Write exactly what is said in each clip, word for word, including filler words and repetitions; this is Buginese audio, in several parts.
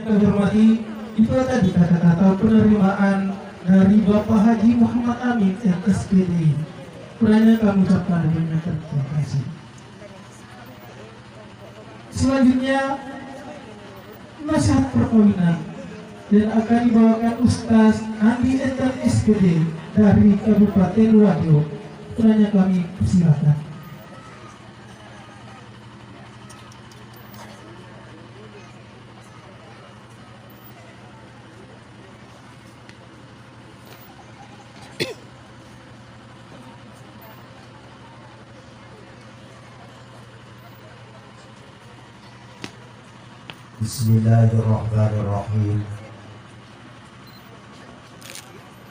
Kami hormati, itulah tadi kata-kata penerimaan dari Bapak Haji Muhammad Amin, M S P D. Kiranya kami ucapkan banyak terima kasih. Selanjutnya, nasihat perkawinan yang akan dibawakan Ustaz Andi Ethan, S P D, dari Kabupaten Wajo. Kiranya kami persilakan. Bismillahirrahmanirrahim.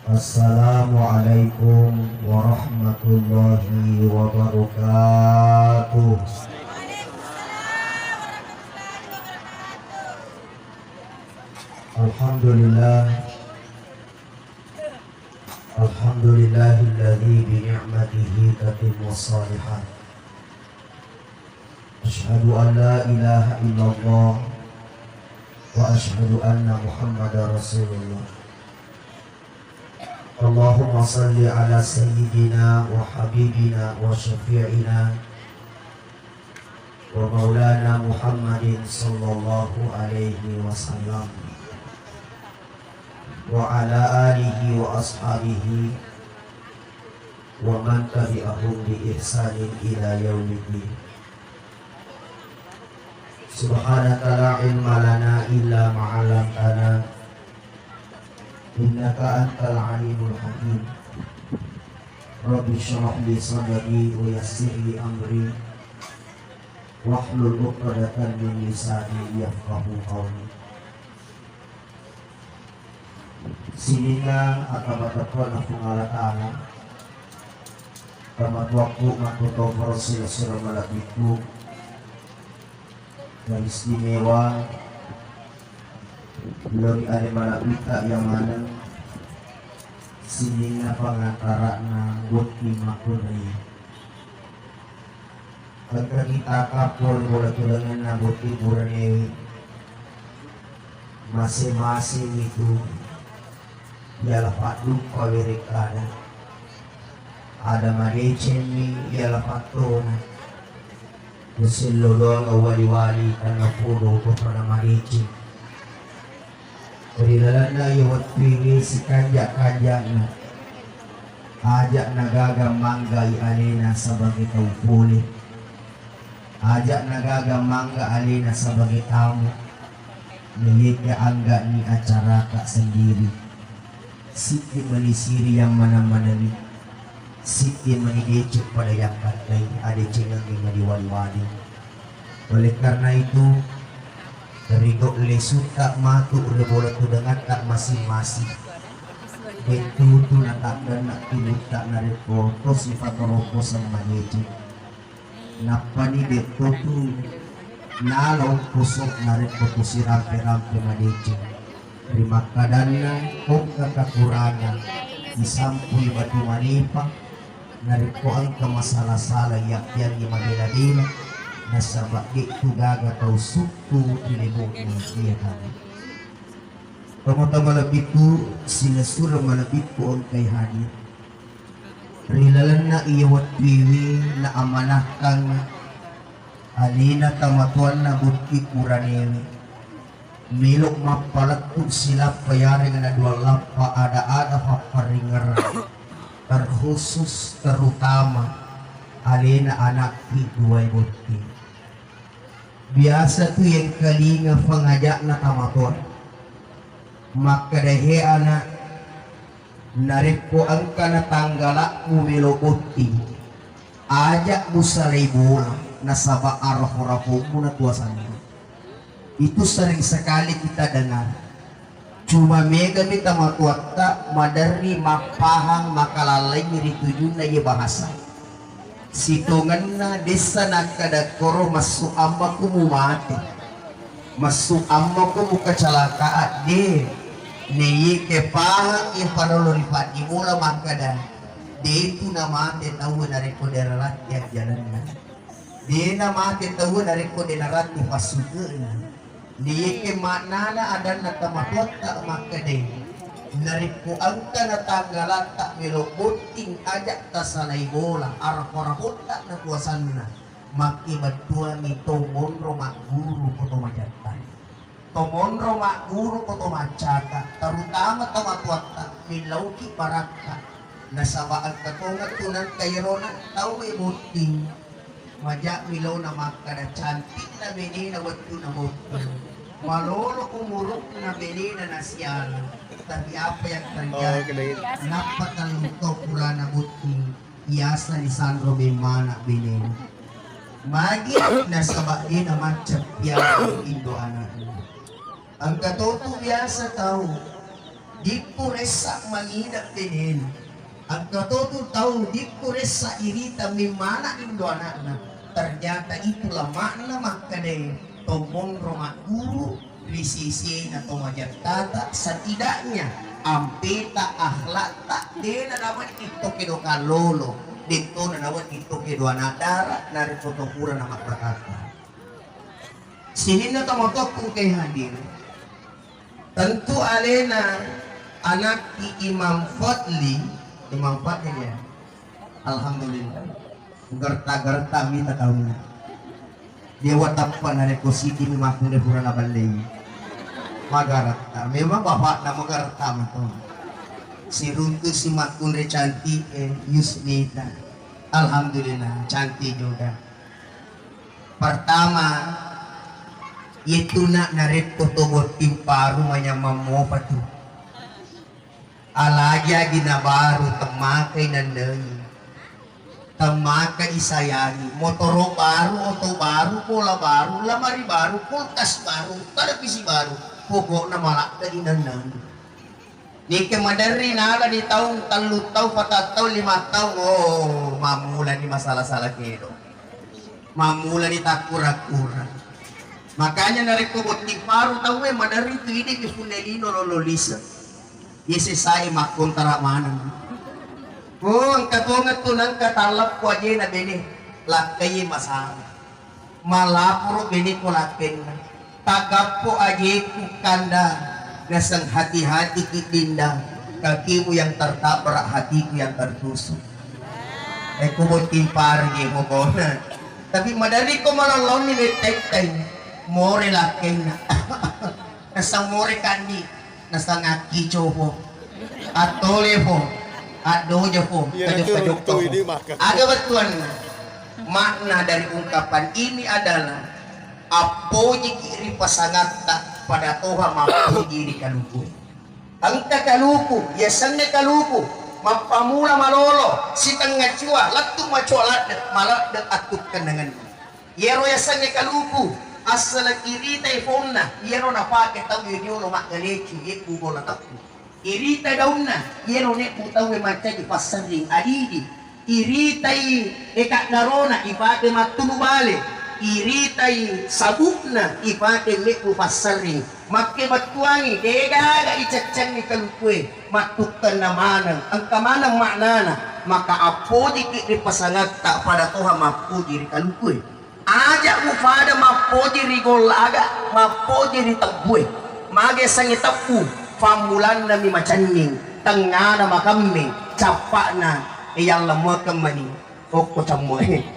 Assalamualaikum warahmatullahi wabarakatuh. Alhamdulillah. Alhamdulillahilladzi bi ni'matihi tatimmus shalihat. Asyhadu an la ilaha illallah wa asyhadu anna Muhammadar Rasulullah. Allahumma salli ala sayyidina wa habibina wa syafi'ina wa maulana Muhammadin sallallahu alaihi wasallam, wa ala alihi wa ashabihi wa man tabi'ahum bi ihsanin ila yaumiddin. Subhanaka la ilma lana illa ma 'allamtana, innaka antal alimul hakim. Rabbi shrah li sadri wa yassir li amri, wahlul 'uqdatan min lisani yafqahu qawli. Sininna ata-, bateppe'na Puang Allah Ta'ala, tomatoakku makkutoparo silessureng malebbikku, dan istimewa lao ri ale malebbitta iya maneng sininna pangantara'na botting makkunrai. Engkaki takappo ri bola tudangenna botting buranewe. Masing-masing itu iala padduppa werekkada. Ada madecengmi iala pattona. Kusillo doang wali-wali tanna podo to pada madeceng. Ri lalenna iya wettuewe sikanja-kanjana, aja nagaga manggai alena sebagai tau pole, aja nagaga mangga alena sebagai tamu, naiyakia anggani acarata sendiri. Siddi mani siri yang mana-manani, siddi mani deceng pada yang kattai, adecengengngi mani wali-wali. Oleh karena itu, ri gau lesutta matu ri bola tudangatta masing-masing, bettutu nataddanna tulutta narekko tosi fatoroko semmadeceng. Nappani bettutu nala ongkoso narekko tosi rampe-rampe madeceng. Ri makkadanna, okka kakurangang, isampui batu manepa, narekko engka masala-sala, iyappiangngi mabela-bela, nasaba de'tu gaga tau sukku ri lebo'na iya tana. Tomatoa malebbikku, silessureng malebbikku engkai hadir. Ri lalenna iya wettuewe na amanahkang alena tomatoanna botting buranewe. Melo mappalettu silappa yarega na dua lappa ada-ada papparingerang, terkhusus terutama alena anakki duae botting. Biasa tu yengkalinga pangaja'na tomatoa makkeda, he anak, narekko engkana tanggala'mu melo botting, aja musalai bola nasaba arapo-rapomu natuasanna. Itu sering sekali kita dengar. Cuma megami tomatoatta maderri mappahang makalallai ri tujunna iye bahasa. Sitongenna dessa nakkeda koro massu ammaku mumate. Massu ammaku mukacalakaan de. Naiye ke pahang iye parellu ripaddimula makkeda, detu namate tauwe narekko de naratti ajjalenna. De namate tauwe narekko de naratti passuke'na. Liyekke maknana adanna tomatoatta makkeda, narekko engka natanggalatta melo botting aja tasalai bola, arapa-rapotta nakuasanna, makke bettuangngi to monro magguru ko to majatta. To monro magguru ko to maccaka, terutama tomatoatta, millauki barakka. Nasaba engka tongeng tu nengka irona tauwe botting. Maja'mi laona makkada cantikna benena wettuna botting. Malolo umurukna benena nasiala. Tapi apa yang terjadi? Nappa tellung taung purana botting, biasa ni sanro memmana benena. Magi nasaba dena macca piara indo anakna. Engka totu biasa tau dikku ressa mangidek benena. Engka totu tau dikku ressa irita memmana indo anakna. Ternyata itulah makna makkeda to monro magguru ri sisena to majattata, setidaknya ampeta, akhlakta, dena nawedding to kedo kallolo, dettona nawedding to kedo anak dara, narekko to pura namabbarakkang. Sininna tomatoakku engkae hadir. Tentu alena anakki Imam Fadli, Imam Fadli ya. Alhamdulillah. Gerta-gerta mita taunna. Dia watappa narekko sitimi makkunre pura naballei. Magaretta. Memang bapakna magaretta mato. Siruntu si makkunre cantik eh, Yusnita. Alhamdulillah, cantik juga. Pertama, iyetuna narekko to botting paru manyameng mopa tu. Alagi-agi na baru temmakai nennengi. Temmakai sayangi. Motoro baru, oto baru, bola baru, lamari baru, kulkas baru, televisi baru. Pokokna malakka di nennengi. Nikke maderri nala di taung, tellu taung, patang taung, lima taung, oh, mammulani masalah-salah kedo. Mammulani takkura-kura. Makanya narekko botting paru tauwe maderri tu idi mi punne lino lolo lise. Ye sesai makkontara maneng. Oh, engka tongeng tu nengka talleppo ajena bene. Lakkai masalah. Malaporo bene ko lakkenna. Tagappo ajeku kanda, naseng hati-hati ki dinda, kakimu yang tertabrak, hatiku yang tertusuk. Eko botting paru je pokokna. Tapi maderri ko maloloni mettai-tai, more lakkenna. Naseng more kandi. Nasangakki copo, attolepo, addojapo, kajokka-jokkapo. Aga bettuanna? Makna dari ungkapan ini adalah appojiki ri pasangatta pada toha mappoji ri kaluku. Engka kaluku, yasengnge kaluku, mappamula malolo, sitengnga cua, lettu macua ladde, maladde attukkennangenna. Iyaro yasengnge kaluku, assaleng iritai ponna, iyaro napake tau e riolo maggaleccu, yebbu bola teppu. Iritai daunna, iyaro nebbu tau e mancaji passerring adidi. Iritai e kaddarona, ipake mattunu bale. Iritai sabukna, ipake mebbu passerring. Makke bettuangi, degaga icaccangi kalukue, mattukkenna maneng, engka maneng maknana, maka appojiki ri pasangatta pada toha mappoji ri kalukue. Aja mupada mappoji ri gollaga, mappoji ri tebbue. Mage sangi tebbu, fammulanna mi macenning, tengngana makammeng, cappa'na yallemmuakeng mani. Okko cammoe.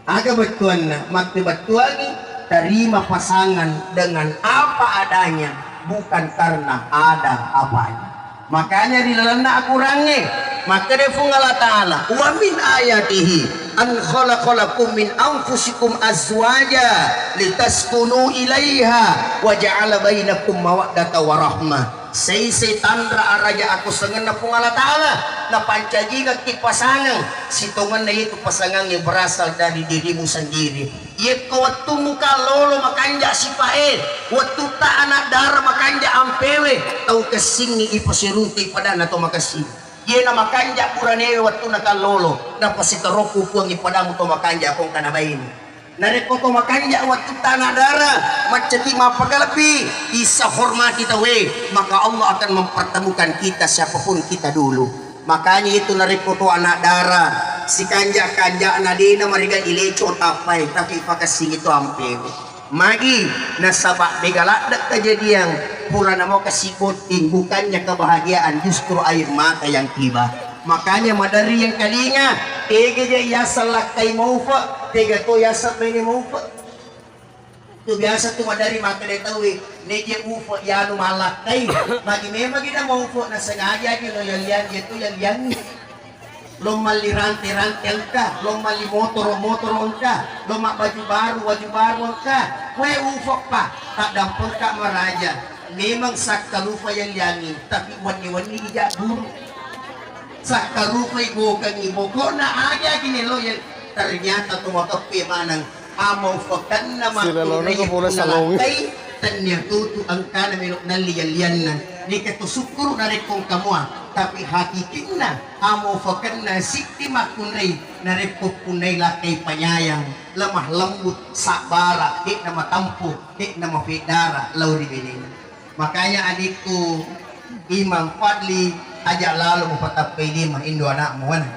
Aga bettuanna? Makke bettuangi, terima pasangan dengan apa adanya, bukan karena ada apanya. Makanya ri lalenna Akorangnge, makkeda Puang Allah Ta'ala, "Wa min ayatihi an khalaqa lakum min anfusikum azwaja litaskunu ilaiha wa ja'ala bainakum mawaddata wa rahmah." Saisai tanra araja akusengenna Puang Allah Ta'ala, napancajingekki pasangeng, sitongenna itu pasangangnge berasal dari dirimu sendiri. Yekko wettummu kallolo makanja sipae, wettutta anak dara makanja ampewe, tau kessingngi ipasiruntu ipadanna to makessing. Yena makanja buranewe wettunna kallolo, napasitorokku Puang ipadamu to makanja kongka nabainu. Narekko to makanja wettutta anak dara, maccaki mappakalebbi, isa hormati tauwe, maka Allah akan mempertemukan kita siapapun kita dulu. Makanya itu narekko to anak dara, sikanja-kanjana dena mariga ileco tappai, tapi pakassingi to ampewe. Magi, nasaba mega ladde kejadian, pura namo kasi botting, bukannya kebahagiaan, justru air mata yang tiba. Makanya maderri yang kalinga, tega je yaseng lakkai maufa, tega to yaseng mene maufa. Tu biasa tu maderri makkeda tauwe, neje ufa yanu malakkai, magi memang ina maufa, nasengaja je lo yallian je tu yallianni. Lo malli rante-rante engka, lo malli motoro-motoro engka, lo mabbaju baru, baju baru engka. Kue ufeppa, taddampengka maraja. Memang sakkalufa yalliangi, tapi wenni-wenni ija guru. Sakkalufa ibokengi, pokokna aja gini lo yang ternyata tu makeppi maneng. Amo fakenna makkunrai pole salongi. Tennia tutu engkana melo nalli yallianna. Nike tu sukkuru narekko engka mua. Tapi hakikinna amo fakenna sitti makkunrai narekko punnai lakkai panyayang, lemah lembut, sabbara, de'na matampu, de'na mafeddara lao ri benena. Makanya adikku Imam Fadli, aja lalo mupatappai lima indo anakmu wana.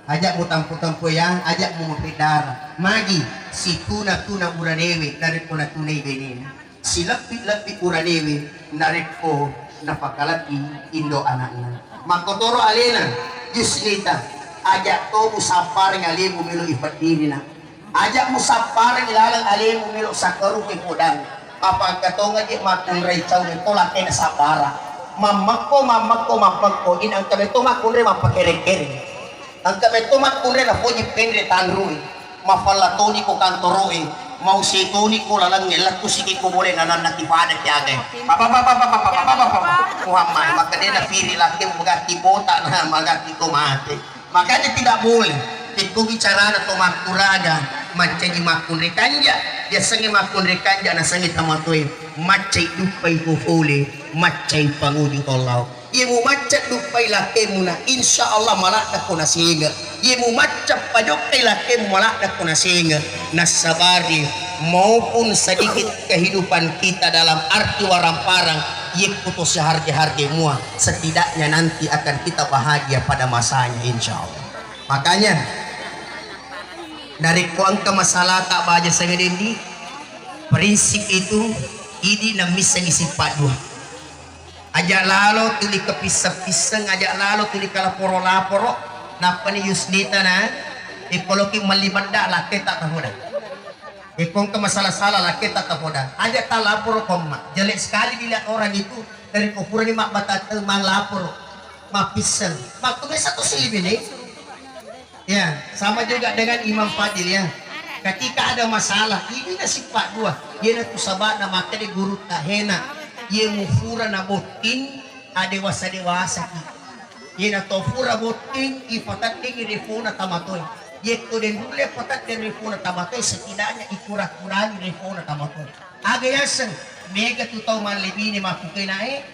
Aja mutampu-tampu ya, aja mu mafeddara. Magi, situna-tuna uranewe narekko natunai benena. Sileppi-leppi uranewe narekko napakalebbi indo anakna. Makkotoro alena, Yusnita, aja to musappareng alemu melo ifeddirina. Aja musappareng ilaleng alemu melo sakkarupe podang. Apa engka tonga je makkunrai caune to lakkena sabbara. Mammekko, mammekko, mammekko, in engka metto makkunrai mappakere-kere. Engka metto makkunrai napoji penre tanrui. Mafalla toni ko kantoroe, mau setoni ko lalengnge, lettu siki ko bole nananna tipada kiagai. Papa, papa, papa, papa, papa, papa, Muhammad, makkedena firi laki magatti bota na magatti to mate. Makanya tidak boleh. Tekko bicarana to makkuraga, mancaji makkunre kanja, biasangnge makkunre kanja nasangi tamatoe, maccai duppai ko fole, maccai panguju to lao. Iye mumacca duppai lakkemuna, insya Allah maladda ko nasenga. Iye mumacca pajokkai lakkemu maladda ko nasenga. Nassabari maupun sedikit kehidupan kita dalam arti waramparang, yekko to seharga-harga mua, setidaknya nanti akan kita bahagia pada masanya, insya Allah. Makanya, narekko engka masalah tak baja sengedendi, prinsip itu idi nammissengi sifat dua. Aja lalo tuli kepisseng-pisseng, aja lalo tuli kalaporo-laporo. Nappani Yusnita na, ikoloki melli medda lakketa tahoda. Ikongka masalah-salah lakketa tahoda. Aja talaporo komma. Jelek sekali dilihat orang itu dari ko purani mabbata malaporo, mappisseng. Makko biasa to silibine. Ya, sama juga dengan Imam Fadil ya. Ketika ada masalah, ini na sifat dua. Iyanatu sabana makkeda guru tahena. Ye mufura na botting, adewasa-dewasaki. Yena to fura botting, ipateddingi refona tamatoe. Yekko den nulle patedding refona tamatoe, setidaknya ikura-kurangi refona tamatoe. Aga yaseng, mega tu tau mallebine makkukenae,